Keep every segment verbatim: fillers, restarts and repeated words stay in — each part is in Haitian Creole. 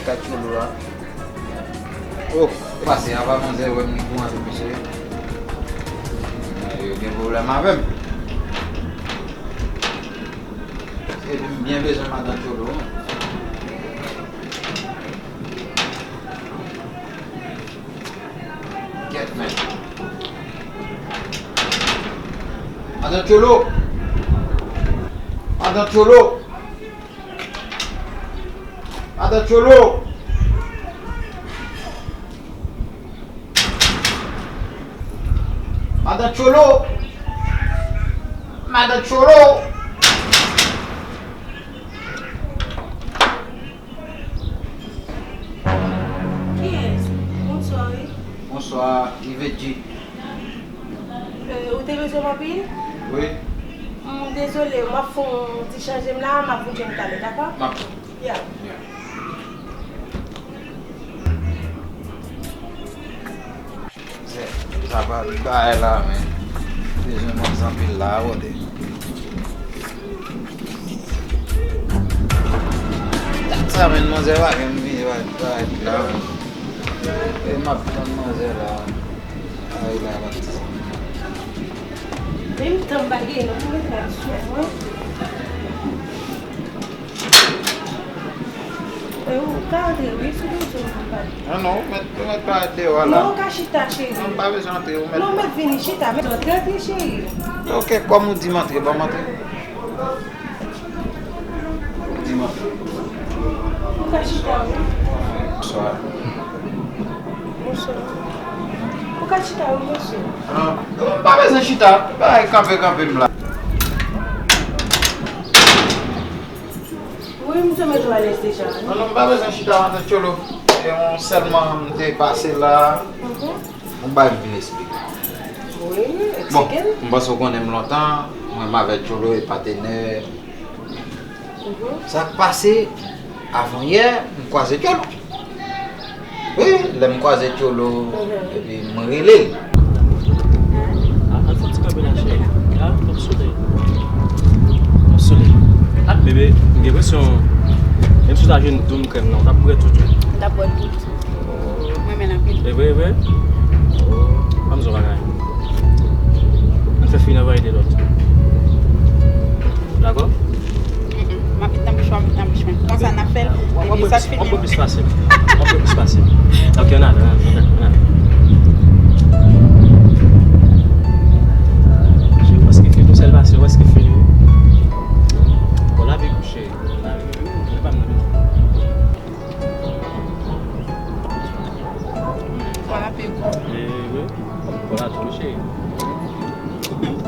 Kat Tcholo a. Oh, pase, apa manzè wè m li kouran tou mesye. Yo gen pwoblèm avè m. Epi m byen bezwen madan Tcholo. Kèt men. Madan Tcholo! Madan Tcholo! Madan Tcholo! Madan Tcholo! Madan Tcholo! Kiyès? Bonswa, wi. Bonswa, Ivedji. Euh, ou te bezwen m anpil? Wi. M dezole, m ap fè yon ti chanje m la, m ap vin jwenn talè, dakò? M ap tann. Yeah. Yeah. Sa pa bagay la, men. Bezwen manzè anpil la, wòde. Dat sa, men, manzè pa janm vini, pa, pa la, men. E m ap tann manzè la. Ay, la, la. Menm tan m pa gen non pou mete la sou mwen. E ou ka antre, wi, si bezwen ou pale. Non, non, ou mèt, ou mèt parèt deyò a la. Non, ou ka chita, cheri. Non, m pa bezwen antre, ou mèt. Non, ou mèt vini chita, mèt antre, antre, cheri. Ok, kòm ou di m antre, ban m antre. Ou di m antre. Ou ka chita, wi. Bonswa. Bonswa. Ou ka chita, wi, mesye. Ah, ou pa bezwen chita. Bagay kanpe, kanpe m la. Wi, m santi m alèz deja. Non, non, m pa bezwen chita, madan Tcholo. Se yon sèlman m te pase la. Mhm. Yon bagay m vin eksplike. Wi, bon, eksplike m. M panse w konnen m lontan. Mwen, m avèk Tcholo e patenè. Mhm. Sa k pase, avanyè, m kwaze Tcholo. Wi, lè m kwaze Tcholo, mhm, epi m rele l. A, al fè yon ti kanpe la, cheri. A, m ap sole. M ap sole. A, bebe, m gen enpresyon, menm si w ta jwenn doum krèm nan, w t ap bwè tout, wi. M t ap bwè tout. M renmen l anpil. E vre, e vre? Oh, ban m di w yon bagay. Ann fè fini anvan ede lòt. Dakò? Mm, mm. M ap met nan bouch ou, m ap met nan bouch mwen. Konsa n ap fè l, epi sa k fini. W ap bwè plis fasil. W ap bwè plis fasil. Ok, ann ale, ann ale, ann ale. Cheri, prèske fini, yon sèl pase, prèske fini. Bon, lave kouche. Lave kouche. Lave kouche. Kòl la pi gwo. E, wi. Kòl la tou, cheri.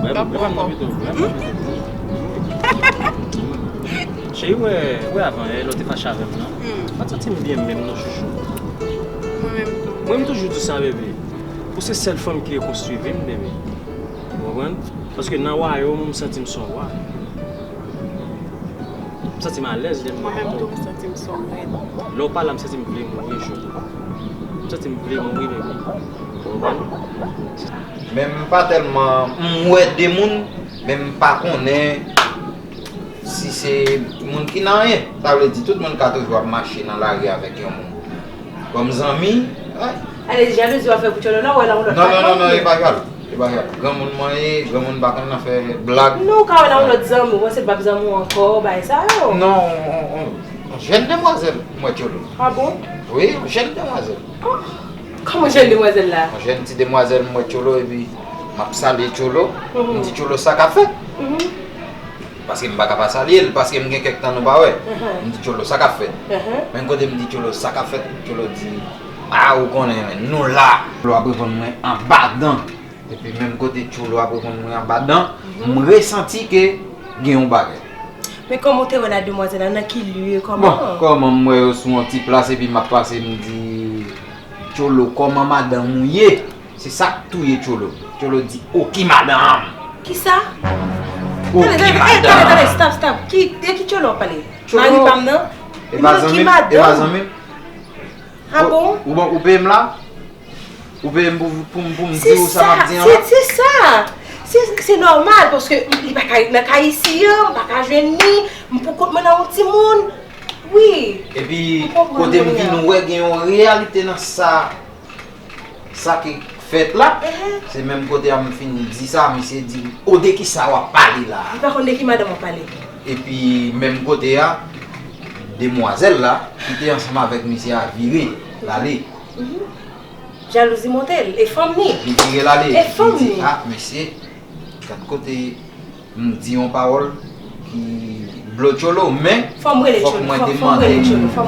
Lèv, lèv nan pito, lèv nan pito. Cheri, wè, wè avan yè, lè w te fache avè m nan. Hmm. Pa t santi m byen menm non, chouchou. Mwen menm tou. Mwen, m toujou di sa, bebe. Ou se sèl fanm ki rekonstwi vi m, bebe. Ou konprann? Paske nan wayòm ou, m santi m se yon wa. M santi m alèz lè m wè w. Mwen menm tou, m santi m se yon rèn. Lè w pa la, m santi m vle mouri, Jolo. M santi m vle mouri, bebe. Ou konprann? Men m pa tèlman, m wè de moun, men m pa konnen si se moun ki nan anyen. Sa vle di, tout moun ka toujou ap mache nan lari avèk yon moun. Kòm zanmi, wi. Ale, jalouzi w ap fè pou Tcholo la, w wè l ak yon lòt patwon. Non, non, non, non, li pa jalou. Li pa jalou. Granmoun mwen ye, granmoun pa konn nan fè blag. Non, ou ka wè l ak yon lòt zanmi, w panse l p ap zanmi w ankò, bagay sa yo. Non, on, on, on, on jèn demwazèl, m wè Tcholo. A bon? Wi, on jèn demwazèl. Oh, kòman jèn demwazèl la? On jèn ti demwazèl, m wè Tcholo, epi m ap salye Tcholo. Mhm. M di, "Tcholo, sa k ap fèt?" Mhm. Paske m pa ka pa salye l, paske m gen kèk tan nou pa wè. Mhm. M di, "Tcholo, sa k ap fèt?" Mhm. Men kote m di, "Tcholo, sa k ap fèt?" Tcholo di, "A, ou konnen, men nou la." Tcholo ap reponn mwen anba dan. Epi menm kote Tcholo ap reponn mwen anba dan, mhm, m resanti ke gen yon bagay. Men kòman w te wè la demwazèl la, nan ki lye, kòman? Bon, kòman m wè yo sou yon ti plas epi m ap pase, m di, "Tcholo, kòman madanm ou ye?" Se sa k touye Tcholo. Tcholo di, "Oki madanm." Kisa? Oki madanm. Tande, tande, eh, tande, tande, stop, stop. Ki, de ki Tcholo w ap pale? Tcholo. Mari pa m nan? E pa zanmi m? E pa zanmi m? A bon? Ou, ou, ou peye m la? Ou peye m pou, pou, pou m di w sa m ap di an la? Se sa, se, se, se nòmal, paske li pa ka nan kay isi an, m pa ka jwenn li, m pou kont mwen nan yon timoun. Wi. Epi, kote m vin wè gen yon reyalite nan sa, sa ki fèt la, se menm kote a m fin di sa, misye di, o, de ki sa w ap pale la a? Li pa konn de ki madanm w ap pale. Epi, menm kote a, demwazèl la, ki te ansanm avèk misye a, vire, l ale. Jalouzi monte l, e fanm ni. Li vire l ale. E fanm ni. Li di, a, mesye, gad kote m di yon pawòl ki blo tcholo, men fòk mwen demande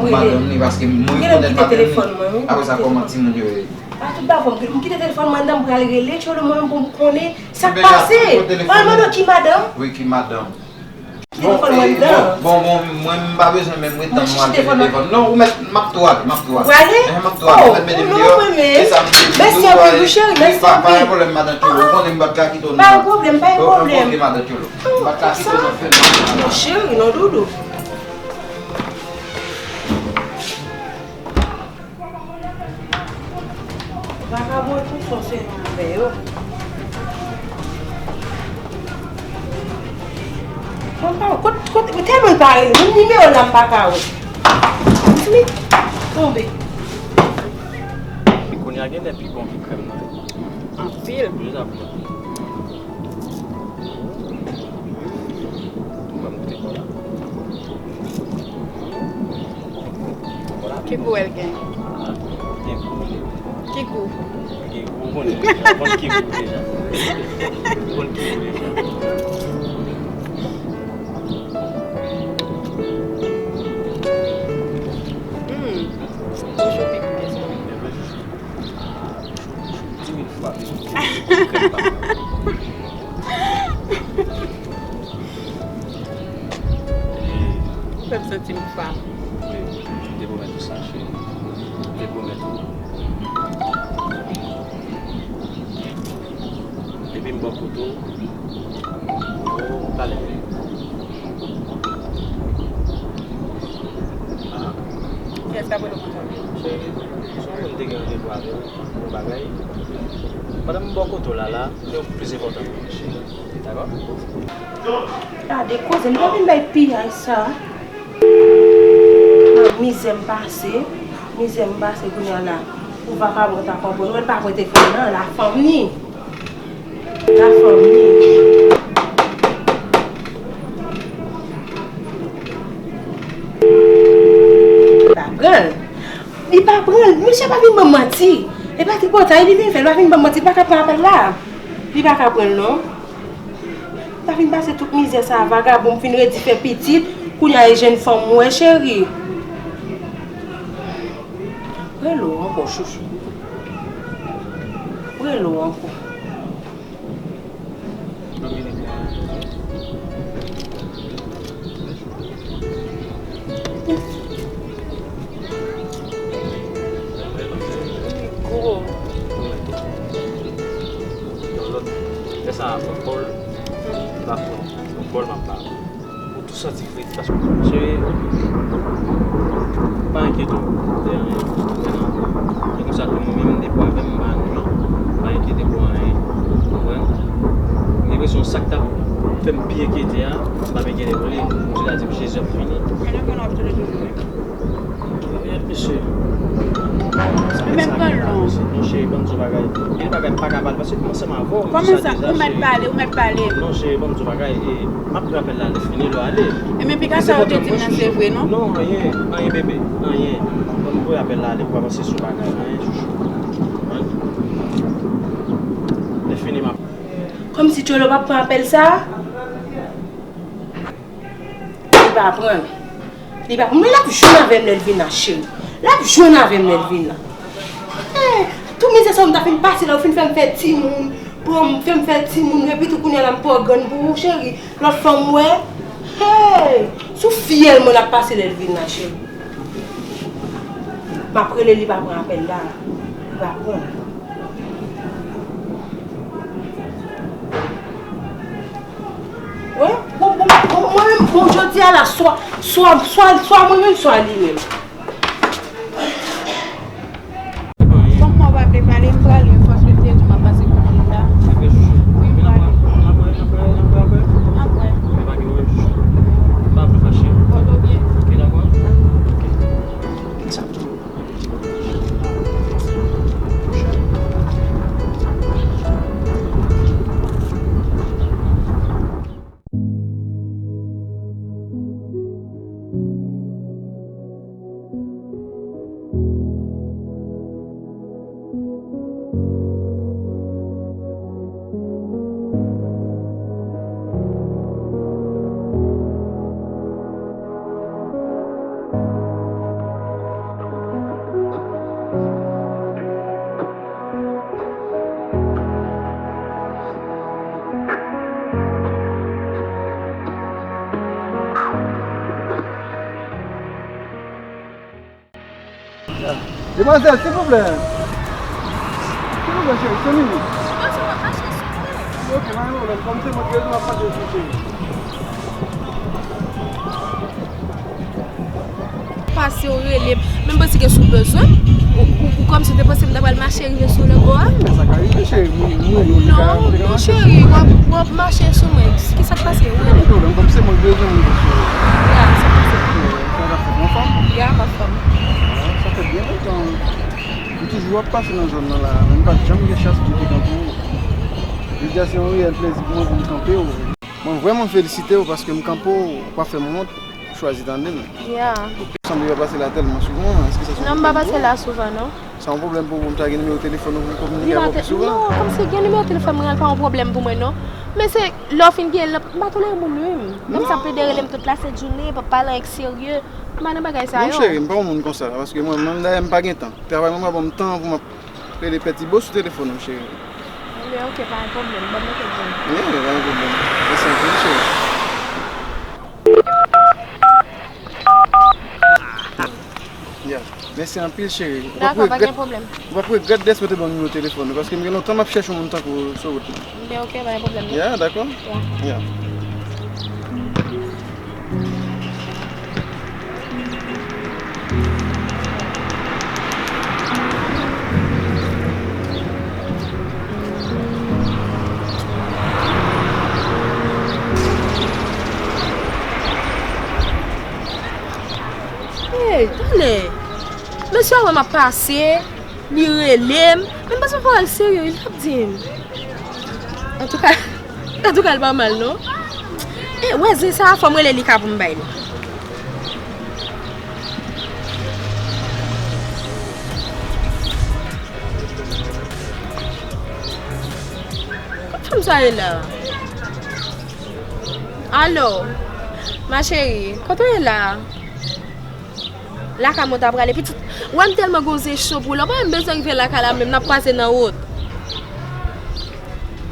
madanm ni, paske mwen rekonèt madanm ni. Apre sa, kòman timoun yo ye? Pa tout bagay, m kite telefòn mwen anndan, m pral rele tcholo mwen pou m konnen sa k pase. Al mande w ki madanm? Wi, ki madanm. Bon, bon, bon, bon, mwen m pa bezwen menm ret tann nou al chèche telefòn. Non, ou mèt, m ap tou ale, m ap tou ale. Ou prale? Ehe, m ap tou ale. Ou mèt mete m deyò. E sa m di, mèsi anpil wi cheri, mèsi anpil. Pa gen pwoblèm, madan Tcholo. Ou konnen m pa t ka kite w nan. Pa gen pwoblèm, pa gen pwoblèm. Ok, madan Tcholo. M pa t ka kite w nan fè m. Non, cheri, non, doudou. Vagabon, tout sa w se yon avè yo. Mwen pa wè, kot, kot, tèlman l pa rele, menm nimewo l la m pa ka wè. Wi, tonbe. Kounye a gen lè pi bon ke krèm nan. Anpil. Deja bon. Ki gou èl gen? Ki gou? Ki gou, ou konnen deja, ou konn ki gou deja. Ou konn ki gou deja. Hmm. Chouchou pi gou ke sa. Di mil fwa pi gou. Fè m santi m fam. Wi, m te pwomèt ou sa, cheri. M te pwomèt ou. Depi m bò kote w, o, talè. Ah. Kiyès k ap rele w konsa? Cheri, se yon moun m te gen randevou avè l pou yon bagay. Pandan m bò kote w la, la, gen yon plis enpòtan pou mwen, cheri. Dakò? Gade koze, m pa vin bay piyay sa. Ah, mizè m pase, mizè m pase kounye a la. Pou vakabon ta konprann, ou wè l pa prete fanm nan, la fanm ni. La fanm ni. Li pa pran l. Li pa pran l. Misye pa vin ban m manti. E pa tripotay li vin fè, li pa vin ban m manti, li pa ka pran apèl la. Li pa ka pran l non. M ta fin pase tout mizè sa a, vagabon, m fin redi fè pitit, kounye a e jèn fanm m wè, cheri. Rele w ankò, chouchou. Rele w ankò. Gwo. Yon lòt, lè sa a, pran kòl, li pa pran, pran kòl, m ap ba ou. Ou tou santi fredi, paske, cheri, pa enkyete w de anyen, de anyen. E konsa tou, mwen menm, depi w avè m, m pa anyen, pa enkyete pou anyen, ou konprann? M gen enpresyon sa k t ap fè m pi enkyete a, m p ap enkyete pou li. Konsi ta di m Jezi ap fini. Mwen menm pran l non. Non, cheri, ban m di w bagay. Gen de bagay m pa ka pale, paske m ansanm avè w, m di sa deja, cheri. Kòman sa? Ou mèt pale, ou mèt pale. Non, cheri, ban m di w bagay, e, m ap pran apèl la, lè fini, lè w ale. E men piga sa yo te di m nan, se vre, non? Non, anyen, anyen, bebe, anyen. Ban m voye apèl la ale pou avanse sou bagay, anyen, chouchou. Lè fini, m ap Kòmsi Tcholo p ap pran apèl sa a? Li pa pran. Li pa pran. Men l ap jwenn avè m lè l vin la, cheri. L ap jwenn avè m lè l vin la. Eh, tout mizè sa yo m ta fin pase la, ou fin fè m fè timoun, pran m, fè m fè timoun, epi tou kounye a la m twò grann pou ou, cheri. Lòt fanm m wè. Hey! Sou fyèl mwen l ap pase lè l vin la, cheri. M ap rele li pa pran apèl la. Li pa pran. Wi, bon, bon, bon, mwen menm, bon, jodi a la, swa, swa, swa, swa mwen menm, swa li menm. Kòm mwen pa vle pale, m prale, paske m te di w m ap pase kout fil la. Wi, m prale. Apre, apre, apre, apre. Apre. Men pa gen pwoblèm, chouchou. M pa vle fache. Pòte w byen. Ok, dakò. Dakò. Demwazèl, silvouplè. Silvouplè, cheri, senk minit. Mwen sèlman mache sou mwen. Ok, pa gen pwoblèm. Kòm se mwen ki rele w, m ap pase sou cheri. Pase w rele m. Men m panse ke si w bezwen m, ou, ou, ou kòmsi w te panse m ta pral mache rive sou w nan bò a. Men sa ka rive, cheri. Mwen, mwen, mwen, non, non, cheri, w ap, w ap mache sou mwen. Kisa k pase? Ou rele m. Pa gen pwoblèm. Kòm se mwen ki bezwen m, cheri. Ya, sa pase. Sa va fè anfòm? Ya, m anfòm. Ah, sa fè byen lontan. M toujou ap pase nan zòn nan la, men m pa t janm gen chans pou m te kanpe w. Jodi a se yon reyèl plezi pou mwen pou m kanpe w. Mwen vrèman felisite w paske m kanpe w, ou pa fè m wont, ou chwazi tande m. Ya. Sanble w pa pase la tèlman souvan, èske sa se yon pwoblèm pou ou? Non, m pa pase la souvan, non. Sa yon pwoblèm pou ou pou m ta gen nimewo telefòn ou pou m kominike avè w pi souvan? Non, kòmsi gen nimewo telefòn mwen an pa yon pwoblèm pou mwen, non. Men se lè w fin gen l, m pa tolere moun, wi. Menm sa ap plede rele m tout lasent jounen, p ap pale anyen k serye. M pa nan bagay sa yo. Non, cheri, m pa yon moun konsa, paske mwen menm, dayè, m pa gen tan. Travay mwen pa ban m tan pou m ap rele pè Tibo sou telefòn ou, cheri. Ebyen, ok, pa gen pwoblèm. Ban m mete l pou ou. Yeah, pa gen pwoblèm. Mèsi anpil, cheri. Yeah. Mèsi anpil, cheri. Dakò, pa gen pwoblèm. Ou p ap regrèt dèske w te ban m nimewo telefòn ou, paske m gen lontan m ap chèche yon moun tankou w sou wout mwen. Ebyen, ok, pa gen pwoblèm, non? Yeah, dakò? Yeah. Yeah. Hey, talè! Mesye a wè m ap pase, li rele m, men m panse yon pawòl serye wi l t ap di m. Antouka, antouka, l pa mal non. E, wè zen sa a, fò m rele Lika pou m bay li. Kot fanm sa ye la? Alo, ma chérie, kote w ye la? Lakay mwen ta prale, pitit. Ou wè m tèlman gon zen cho pou lè. Ou pa wè m bezwen rive lakay la menm, n ap kwaze nan wout.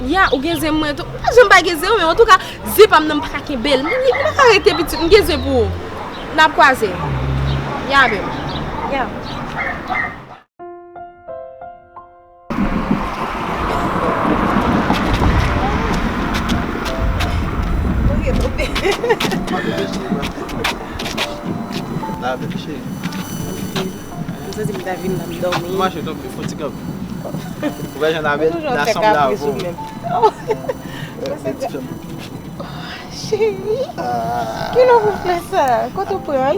Ya, ou gen zen mwen tou. Ou pa janm pa gen zen, men antouka, zen pa m nan m pa ka kenbe l. M, m pa ka rete pitit, m gen zen pou ou. N ap kwaze. Ya, babe. Ya. La, bebe cheri. M santi m ta vin la, m dòmi. Mache, tanpri, fon ti kanpe. Ou wè jan la bèl, la sanble avè w. Cheri, kilè w pou fè sa? Kote w pran l?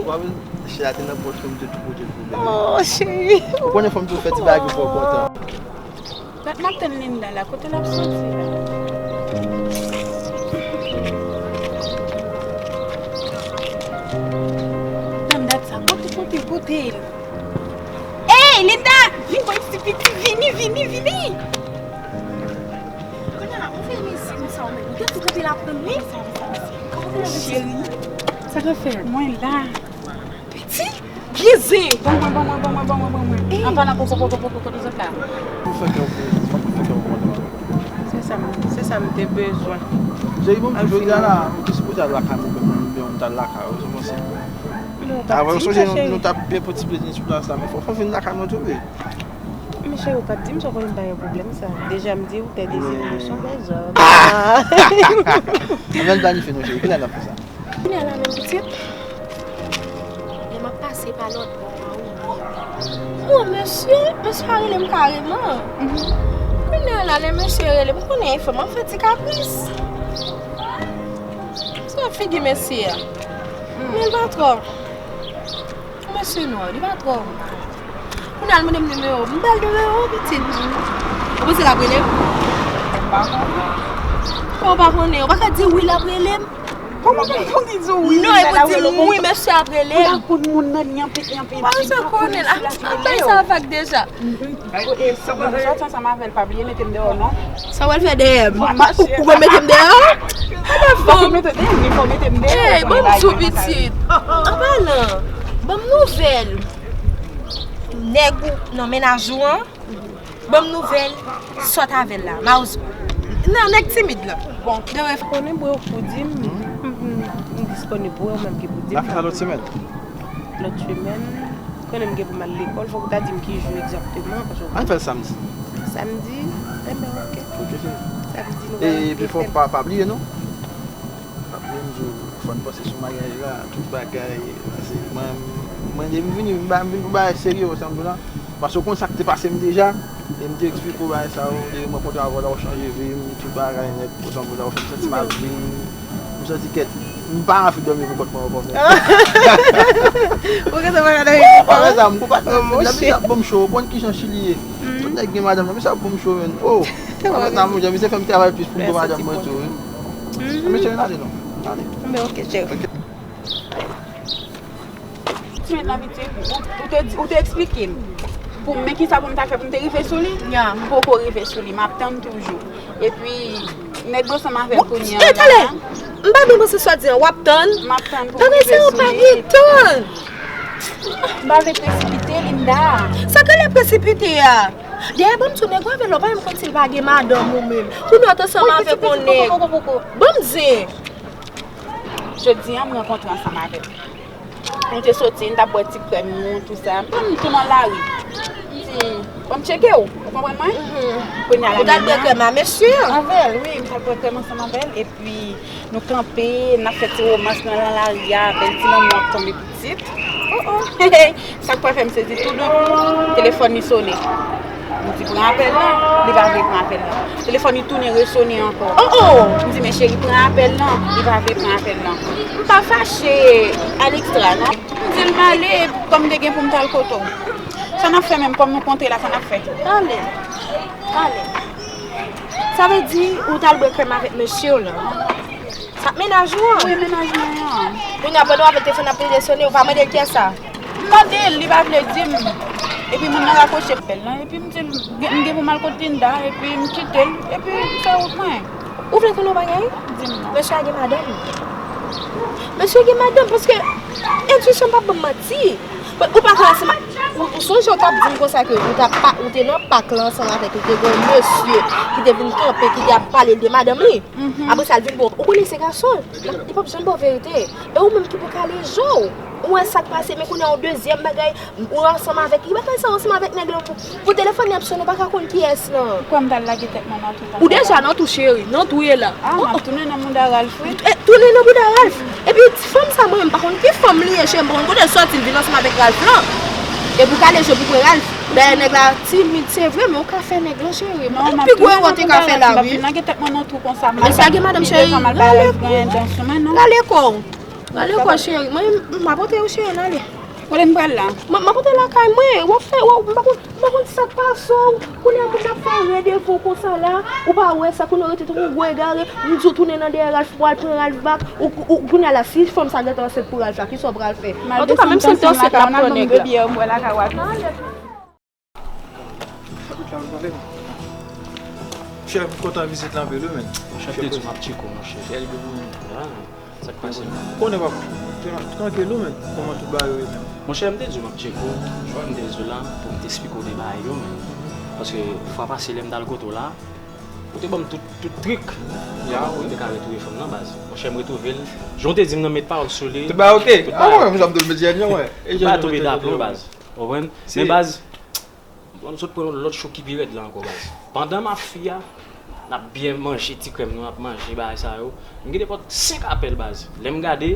Cheri a te nan pòch mwen, m te tou pote l pou bebe. Oh, cheri. Ou konnen fò m tou fè ti bagay pou w kontan. N ap, n ap tann Linda la, kote l ap soti la? Tann dat sa, kote, kote, kote l? Ey, Linda! Vin pran ti piti, vini, vini, vini! Kounye a la, ou fè mezi konsa ou menm. Ou te tou kanpe la pou tann li? Cheri, sa k ap fèt? Mwen la. Piti, byen zen. Ban mwen, ban mwen, ban mwen, ban mwen, ban mwen. Ey. An palan poko, poko, poko, kote zòt la? Pou fè kè w plezi, pa pou fè kè w kontan. Se sa m, se sa m te bezwen. Jeri, bon, jodi a la, ou te sipoze al lakay mwen, mwen, mwen t al lakay ou, ou panse? Avan, ou sonje nou, nou t ap byen pran ti plezi sou plas la, men fò, fò w vin lakay mwen tou, wi. Men cheri, ou pa t di m sa, ou konnen m pa gen pwoblèm sa. Deja m di ou, tè dezi pou son dezòd. Ann al planifye non, cheri, kilè n ap fè sa? Kounye a la menm pitit, lè m ap pase pa lòt bò a, ou wè. O, mesye, mesye a rele m kareman. Kounye a la, lè mesye rele m, ou konnen, fò m ap fè ti kapris. Se figi mesye a. Men l pa twò. Mesye non, li pa twò. Kounye a l mande m nimewo m. M ba l nimewo w, pitit. Ou panse l ap rele m? M pa konnen. Kòman w pa konnen? Ou pa ka di wi l ap rele m? Kòman pou, pou di di wi? Non, e pou di m wi, mesye ap rele m. Ou pa konn moun nan, li anpil, li anpil. Ou pa bezwen konnen l. Ap bay sa vag deja. Ou sòti ansanm avè l, pa bliye mete m deyò non. Sa w al fè dèyè m? Ou, ou konn mete m deyò? Ou pa konn mete deyò m, li fò mete m deyò. Ey, ban m di w pitit. An palan, ban m nouvèl nèg ou nan mennaj ou an. Ban m nouvèl, sòt avè l la. Mawozo. Non, nèg timid lan. Bon, de ref- konnen bro pou di m, m, m, m disponib pou ou menm ki pou di m. N ap fè sa lòt semèn. Lòt semèn. Konnen m gen pou m al lekòl, fòk ou ta di m ki jou egzakteman, paske w Ann fè l samdi. Samdi? Enben, oke. Oke, cheri. Samdi, nou pral Epi fò fè pa, pa bliye, non. Pa bliye, m di w, fò n panse sou maryaj la, tout bagay. Pase mwen, mwen, depi m vini, m ba, m vin pou bagay serye, w sa m di w la. Paske w konn sa k te pase m deja, e m te eksplike w bagay sa yo, depi mwen kontre avè w la, w chanje vi m, tout bagay nèt, w sa m di w la, w fè m santi m ap viv. M santi kèt. M pa anvi dòmi pou kont mwen ankò, men. Ou gentan pa ka dòmi pou kont ou? Bagay sa, m pou pa dòmi, men misye ap ban m cho, ou konn kijan Chili ye. Tout nèg gen madanm, men misye ap ban m cho, men. Oh! Bagay sa, monchè, misye fè m travay plis pou m gen madanm mwen tou, wi. Men cheri, n ale non. N ale. Men oke, cheri. Ti met nan piti, ou, ou te di, ou te eksplike m pou m, men kisa pou m ta fè pou m te rive sou li? M poko rive sou li, m ap tann toujou. Epi, nèg m ansanm avè l kounye a la. Talè! M pa byen panse sa w di an, w ap tann? M ap tann pou m rive sou li. Bagay sa yo pa gen tan! M pa vle presipite, Linda. Sa k rele presipite a? Dayè, ban m di w, nèg ou avè l la, w pa menm konn si l pa gen madanm ou menm. Kounye a w t ansanm avèk yon nèg. Ban m di. Jodi a, m rankontre ansanm avè l. Nou te soti, n t ap bwè ti krèm nou, tou sa. Epi m tou nan lari. M di, bon, m tcheke w, ou konprann mwen? Kounye a la menm nan. Ou t al bwè krèm a mesye an? Avè l, wi, m t al bwè krèm ansanm avè l. Epi, nou kanpe, n ap fè ti womans nan, nan lari a, bèl ti lanmou ap tonbe pitit. Oh, oh. Sa k pral fè m sezi toudenkou, telefòn li sonnen. M di, pran apèl lan, li pa vle pran apèl lan. Telefòn li tounen resonnen ankò. Oh, oh! M di, men cheri, pran apèl lan, li pa vle pran apèl lan. M pa fache, Alextra, non. M di l m ale, kòm m te gen pou m t al kote w. Sa n ap fè menm, kòm nou kontre la, sa n ap fè? Ale, ale. Sa vle di, ou t al bwè krèm avèk mesye w lan? Sa k mennaj ou an? Wi, mennaj mwen an. Kounye a, pandan w avè l telefòn ap resonnen, ou pa mande l kiyès sa? M mande l, li pa vle di m. Epi moun nan rakwoche apèl lan, epi m di l, gen, m gen pou m al kot Linda, epi m kite l, epi m fè wout mwen. Ou vle konnen yon bagay? Di m non. Mesye a gen madanm. Mesye gen madanm, paske entwisyon m p ap ban m manti. Ou pa ka ansanm, ou, ou sonje w t ap di m konsa ke ou t ap pa, ou te nan pak lan ansanm avèk li, te gen yon mesye ki te vin kanpe, ki te ap pale l de madanm li. Apre sa, l vin bon. Ou konnen se gason, li p ap janm ba w verite. E ou menm ki pou kale je w. Ou wè sa k pase, men kounye a yon dezyèm bagay, ou ansanm avèk li. Bagay sa, ou ansanm avèk nèg lan pou, pou telefòn li ap sonnen, ou pa ka konn kiyès lan. Ou kwè m t al lage tèt mwen nan twou konsa? Ou deja nan twou, cheri, nan twou ye la. Ah, m ap tounen nan mouda Ralph, wi. Eh, tounen nan mouda Ralph. Epi, ti fanm sa, mwen, m pa konn ki fanm li ye, cheri, m pa konn kote l sòti, l vin ansanm avèk Ralph lan. Epi, w kale je pou pran Ralph. Dayè, nèg la timid, se vre, men w ka fè nèg lan, cheri. Non, m ap tounen nan mouda Ralph, m ap vin lage tèt mwen nan twou konsa. Mesye a gen madanm, cheri. Rale kò w. Rale kò, cheri. Mwen, m ap pote w, cheri, n ale. Kote n pral la? M, m ap pote lakay mwen. W ap fè, w, m pa konn, m pa konn sa k pase w. Kounye a moun ap fè randevou konsa la. Ou pa wè sa, kounye a w rete tankou gwo egare. M di w tounen nan dèyè Ralph pou al pran Ralph back. Ou, ou, kounye a la, si fanm sa gentan ansent pou Ralph la, kisa w pral fè? Antouka, menm si l te ansent, l ap pran nèg la. Monchè, m kontan vizit la anpil wi, men. Monchè, m te di w m ap tcheke w, monchè. Bèl gwo moun. Ah, sa k pase? Konnen papa. Trankil wi, men. Kòman tout bagay yo ye menm? Monchè, m te di w m ap tcheke w. Jodi a m te di w la pou m te eksplike w de bagay yo, men. Paske fwa pase lè m t al kote w la, ou te ban m tout, tout trik. Ya, wi. Pou m te ka retwouve fanm nan, baz. Monchè, m retwouve l. Jan w te di m nan, met pawòl sou li. Tout bagay oke? Tout bagay oke. Ah, wè, m janm te met di anyen, wè. Tout bagay tonbe daplon, baz. Ou konprann? Men baz, bon, nou sot pran yon lòt cho ki pi rèd la ankò, baz. Pandan m ak fi a, n ap byen manje ti krèm nou, n ap manje bagay sa yo. M gen nenpòt senk apèl, baz. Lè m gade,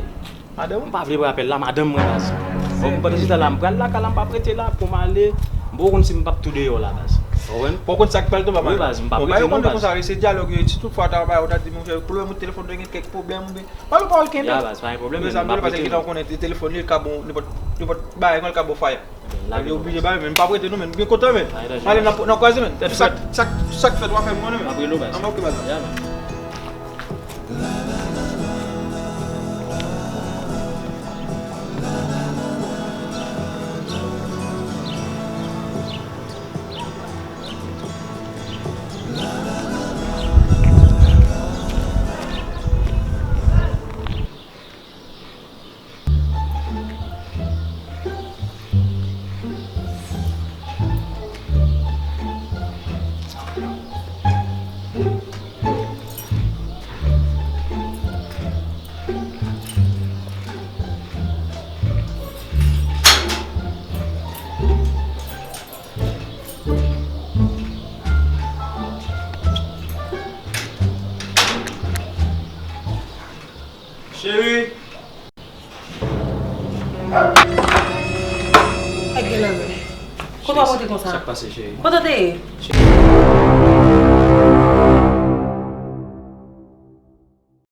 m pa vle pran apèl la, madanm mwen, baz. Bon, pandan se tan la, m pral lakay la, m p ap rete la pou m ale. M poko konn si m p ap tou deyò la, baz. Ou konprann? Poko konn sa k pral tonbe, wi, baz, m p ap rete non, baz. Konsa, se dyalòg yo ye. Si tout fwa ta bay, ou ta di, monchè, pwoblèm ou telefòn te gen kèk pwoblèm, oubyen pale pawòl kenbe. Ya, baz, pa gen pwoblèm, men m p ap rete non. Paske gentan konnen te telefòn li, li ka bon, nenpòt, nenpòt bagay, li ka bon faya. Lage nou, oblije baz. Bay, men m p ap rete non, men m gen kontan, men. Ale, n ap, n ap kwaze, men. Sa, sa, sa k fèt, w a fè m konnen, men. M ap rele w, baz. Anben, oke, baz. Ya, men. Cheri! Ak gen lanmè. Kote w ap rete konsa? Sa k pase, cheri? Kote w te ye? Cheri.